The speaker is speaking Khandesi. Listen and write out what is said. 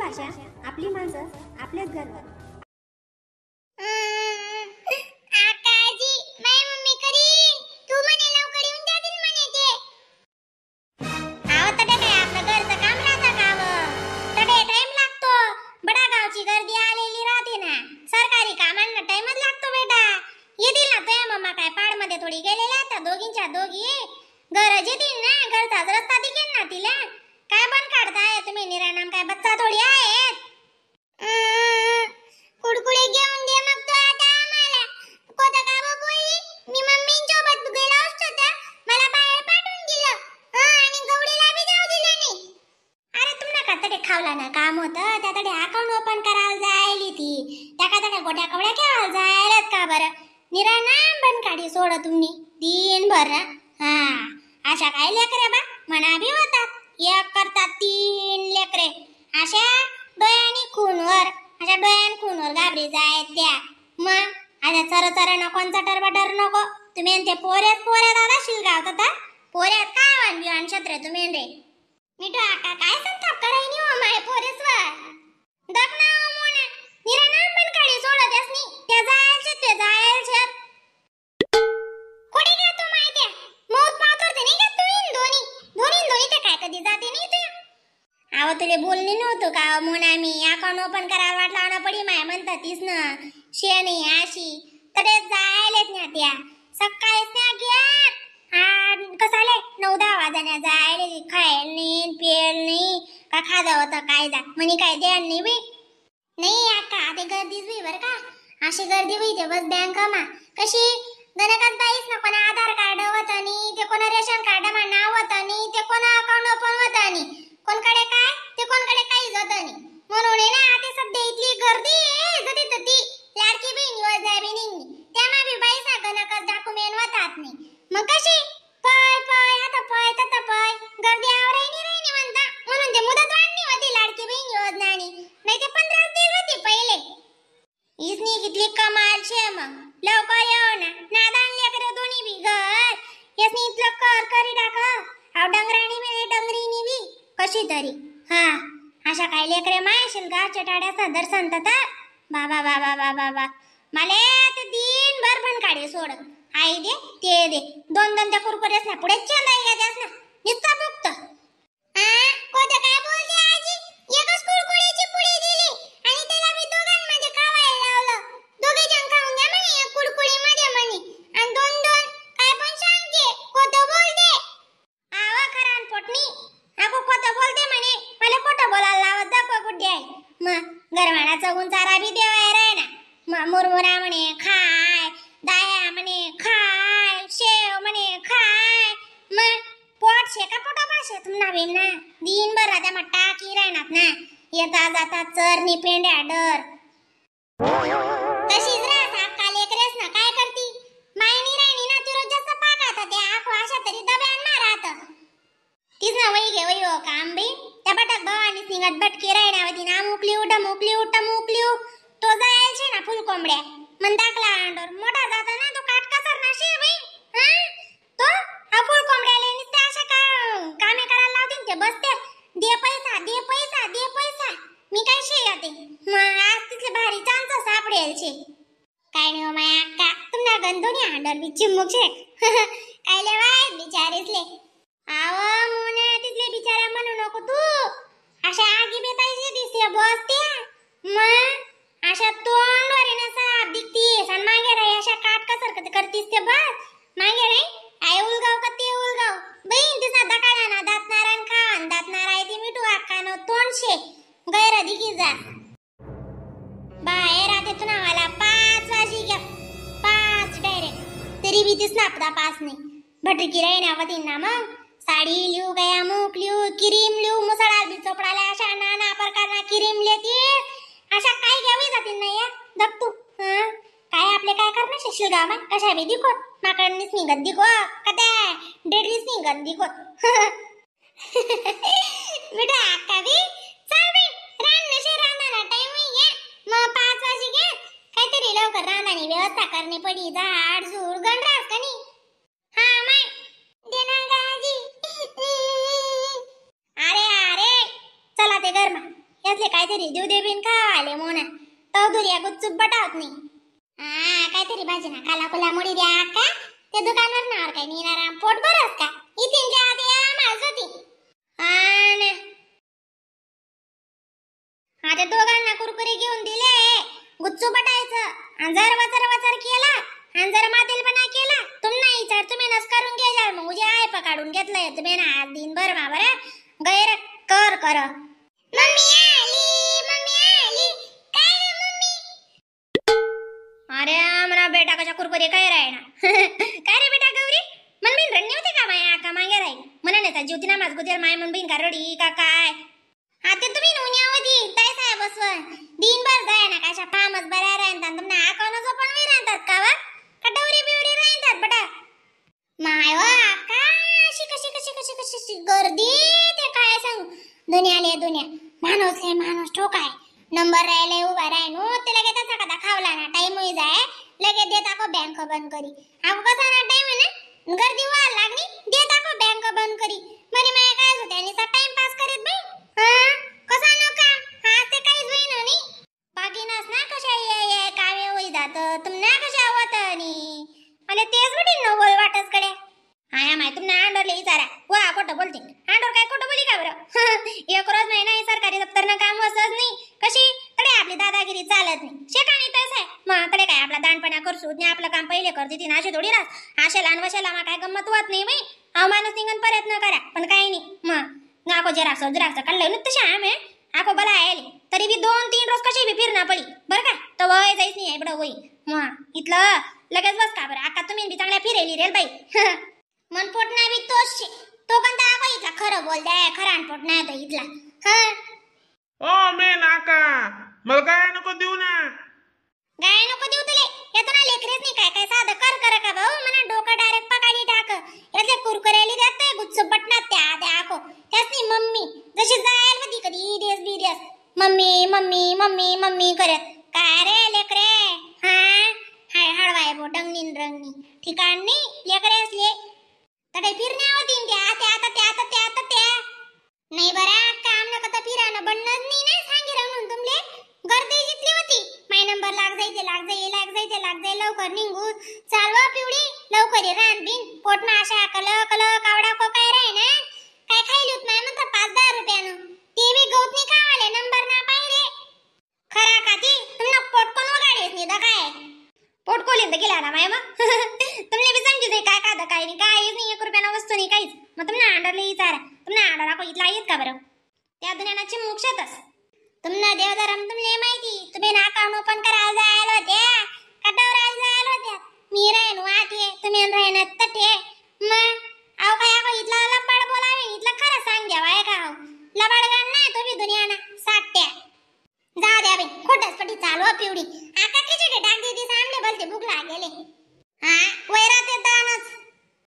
भाषा, आपली माणसं, आपलेच घरवर. आकाजी, माय मम्मी करी तू म्हणे लवकर येऊन जातील म्हणे ते. आव तडे काय आपलं घरचं काम राहतं का व? तडे टाइम लागतो, बडा गावची गर्दी आलेली राहते ना, सरकारी कामांना टाइमच लागतो बेटा. येतील ना तुझ्या मम्मा, काय पाडमध्ये थोडी गेलेल्या आहेत दोघींच्या दोघी, गरज येतील ना, घरचाच रस्ता दिखेल ना तिला. काय बन काढताय तुम्ही निरानाम, काय बच्चा थोडी आहेत. कुडकुडे घेऊन दे मग तू आता आम्हाला. कोणतं का बोलली मी मम्मींसोबत गेला असतो तर मला बाहेर पाठवून दिलं आणि गवडीला बी जाऊ दिलं नाही. अरे तुम्हाला का तडे खावला ना काम होतं, त्या तडे अकाउंट ओपन करायला जायली ती, त्या का तडे गोट्या कवड्या खेळायला जायलात का बरं? निरानाम बन काढी सोड तुम्ही दिनभर. हा अशा काय लेकरे बा म्हणा बी होतात, एक करतात तीन लेकरे, अशा डोळ्यानी खूनवर, अशा डोळ्यान खूनवर घाबरी जायत त्या. मग आता चर चर नको, चटर बटर नको. तुम्ही ते पोऱ्यात पोऱ्यात आता शिलगावत होता, पोऱ्यात काय वान बिवान छत्रे तुम्ही रे. मिठू आका काय संताप करायनी हो माय पोरेसवर. दख ना हो मोना, निरा नाम पण काढी सोडत नी, त्या जायल शेत ते जायल शेत. कोणी घ्या तू माहिती मौत पावतर ते नाही का तू दोन्ही दोन्ही दोन्ही ते काय कधी जाते नाही तू. अहो तुले बोलली नव्हतो का मोना मी, अकाउंट ओपन करायला वाटला ना पडी माय म्हणतात तीच ना शेणी अशी तडे जायलेत ना त्या सकाळीच ना घ्यात. हा कसाले 9-10 वाजण्या जायले, खायला नाही पेल नाही का खादा होतं काय जा म्हणे काय द्याल नाही बी नाही. अक्का ते गर्दीच बी बरं का, अशी गर्दी होई ते बस बँक मा कशी गणकात बाईच ना, कोणा आधार कार्ड होतं नाही, ते कोणा रेशन कार्ड मा नाव होतं नाही, ते कोणा अकाउंट ओपन होतं नाही, कोणकडे काय ते कोणकडे काहीच होतं नाही. म्हणून आहे ना आता सध्या इथली गर्दी आहे जती तती लाडकी बहीण योजना बी निघली, त्यामा बी बाई सा गणकात डॉक्युमेंट होतात नाही, मग कशी पळ पळ आता पळ तत पळ गर्दी आवराई नाही राहिली म्हणता, म्हणून ते मुदत वाढली होती लाडकी बहीण योजनानी, नाही ते 15 दिवस होती पहिले. इसनी कितली कमाल शे मग लवकर येऊ ना नादान लेकरं दोन्ही बी घर यसनी इतलं कर करी टाक. अहो डंगराणी बी नाही डंगरीनी बी कशी तरी. हा अशा काय लेकरे मायशील गावच्या टाड्याचा दर्शन तता बाबा बाबा बाबा बाबा मले ते दिनभर पण काढे सोड आई दे ते दे दोन दोन त्या कुरकुरेस ना पुढे चेंदाई घ्या ना नुसता भुकत. कोणतं काय बोलते आजी, एकच कुरकुरीची पुडी दिली आणि त्याला मी दोघांमध्ये खावायला लावलं, दोघे जण खाऊन घ्या म्हणे एक कुरकुरीमध्ये म्हणे, आणि दोन दोन काय पण सांगते खोटं बोलते. आवा खरा पोटनी अगो खोटं बोलते म्हणे, मला खोटं बोलायला लावत दाखवा कुठे आहे. मग गरवाडा चगून चारा बी देवाय राय ना, मग मुरमुरा म्हणे खाय, दाया म्हणे खाय, शेव म्हणे खाय, मग पोट शे का पोटा पाशे तुम्हाला बी ना दिनभर राहत्या मग टाकी राहणार ना, येता जाता चरणी पेंड्या डर तशीच राहत. अक्का लेकरेस ना काय करती मायनी राहिनी ना ती रोज जास्त पाक आता त्या आखो अशा तरी दब्यान मारात तीच ना वही घे वही हो काम बी त्या बटक भवानी सिंगत बटकी राहिना होती ना मुकली उठ मुकली उठ मुकली तो जायचे ना फुल कोंबड्या मन दाखला अंडोर मोठा जाता ना तो काटकसर ना शे बाई. हा तो हा फुल कोंबड्याले नुसते अशा का कामे करायला लावतील ते बसते दे पैसा दे पैसा दे पैसा मी काय शे जाते. मग आज तिथले भारी चान्स सापडेल शे. काय नाही हो माया अक्का तुम्हाला गंधोनी अंडोर बी चिमुक शे काय लेवाय बिचारेसले. आव मुने तिथले बिचाऱ्या म्हणू नको तू, अशा आगी बेतायची दिसते बसते मग अशा तोंडवर ना साप दिसतीस आणि मागे राही अशा काटकसर करतीस ते बस मागे राही I उलगाव का ते उलगाव बहीण तिचा दकाळा ना दात नारायण खान दात नाराय ती मिठू अक्का तोंडशे गैर दिगी जा बाहेर आता तुला मला 5 वाजी घ्या 5 डायरेक्ट तरी बी तीच नापदा पास नाही भटकी राही ना वतीन ना मग साडी लिहू गया मूक लिहू क्रीम लिहू मुसळा बी चोपडाला अशा नाना प्रकारना क्रीम लेती अशा काय घ्यावी जातील ना या दत्तू. हा काय आपले काय करणार शिशील गावा कशा बी दिखोत माकडनीच निघत दिखो का त्या डेडलीच निघत दिखोत. बेटा अक्का बी चाल बी रान नशे राहणार टाइम घे मग 5 वाजे घे काहीतरी लवकर राहणारी व्यवस्था करणे पडी झाड झूड गणरास का नाही. हा माय दे ना गाजी. अरे अरे चला ते घरमा. नसले काहीतरी देऊ दे बिन खावाले मोना तो दुरिया गुपचूप बटावत नाही. हा काहीतरी भाजी ना काला कुला मुडी द्या का ते दुकानवर नावर काही नेणार पोट भरस का इतीन आधी माझ होती. हा ना आता दोघांना कुरकुरे घेऊन दिले गुच्चू बटायचं आणि जर वचर वचर केला आणि जर मातीलपणा केला तुम्ही विचार तुम्ही नस करून घे मग उद्या आहे पकाडून घेतलंय तुम्ही ना आज दिनभर मा बरं गैर कर कर. मम्मी आली मम्मी आली काय रे मम्मी? अरे म्हणा बेटा कशा कुरकुरे काय राय ना. काय रे बेटा गौरी मन बिन रडणी होते का माया का मागे राही म्हणा नाही ज्योती ना माझ गुजर माय मन बिन का रडी का काय? आता तुम्ही उन्हावधी ताई साहेब बसवन दिनभर जाय ना कशा फार्मच बऱ्या राहतात तुमना अकाउंट पण we राहतात का वा का डवरी बिवरी राहतात बेटा माय वा का अशी कशी कशी कशी कशी गर्दी ते काय सांगू दुनियाले दुनिया माणूस हे माणूस ठोकाय नंबर राहिले उभा राहिनो ते लगेच त्याचा कदा खावला ना टाइम होई जाय लगेच देत आको बँक बंद करी आको कसा ना टाइम आहे ना गर्दी व्हायला लागली देत आको बँक बंद करी म्हणे माय काय होते आणि टाइम पास करीत बाई. हा कसा न काम हा ते काहीच होईना नी बाकी नस ना कशा ये ये कामे होई जात तुमना कशा होत नी मला तेच बडी नवल वाटस कडे आया माय तुमना आंडोरले इचारा वा खोटं बोलते आंडोर काय खोटं बोली का बरं? एक रोज नाही नाही सरकारी दप्तरनं काम असंच नाही कशी तडे आपली दादागिरी चालत नाही शेकाणी तसं आहे मग तडे काय आपला दानपणा करसू नाही आपलं काम पहिले करते ती अशी थोडी रास आशेला आणि वशाला मा काय गंमत होत नाही बाई अहो माणूस निघून प्रयत्न करा पण काही नाही मग आको जरासं जरासं काढलं ना तशी आम आको बला आले तरी बी 2-3 रोज कशी बी फिरणं पडी बरं का तर वय जाईच नाही एवढं होई मग इथलं लगेच बस का बरं आका तुम्ही बी चांगल्या फिरेली रेल बाई. मन पोट नाही बी तोच तो कोणता आको इथला खरं बोल द्या खरा पोट नाही तो इथला. हा ओ मे नाका मला काय नको देऊ ना गाय नको देऊ तुले येतो ना लेकरेच नाही काय काय साधं कर कर का भाऊ म्हणा डोकं डायरेक्ट पकाडी टाक यातले कुरकुरेली देत गुच्छ बटनात त्या त्या आको त्याच नाही मम्मी जशी जायल होती कधी देस बिदेस mummy mummy mummy mummy करत काय रे लेकरे. हा हाय हळवाय बो डंगनी रंगनी ठिकाण नाही लेकरे असले तडे फिरण्या होती त्या त्या आता त्या आता त्या आता त्या नाही बरा काम नका तर फिराणं बनणंच नाही ना सांगे म्हणून तुमले गर्दी जितली होती माय नंबर लाग जायचे लाग जाई लाग जायचे लाग जाई लवकर निघू चालवा पिवडी लवकर रान बिन पोटमा अशा कल कल कावडा को काय राय ना काय खायली होत नाही म्हणतात 5-10 रुपयानं ते बी गवत नाही खावाले नंबर ना पाहिले खरा का ती तुमना पोट कोण वगाडीच नाही तर काय पोट कोलीन तर गेला ना माय मग. तुमले बी समजी जाई काय खातं काय नाही काहीच नाही 1 रुपयानं वस्तू नाही काहीच मग तुमना अंडरले विचारा तुमना अंडर आको इथला येत का बरं त्या दुनियाना चिमुक शेतस तुमना देवधरम तुमले माहिती तुम्ही ना अकाउंट ओपन करायला जायला होत्या का डवरायला जायला होत्या मी राहीन वाटे तुम्ही राहीन तटे मग अहो काय अहो इथला लबाड बोलावे इथला खरं सांग द्यावा आहे का अहो लबाड गाण नाही तुम्ही दुनियाना साठ्या जा द्या बाई खोटच पटी चालू पिवडी आका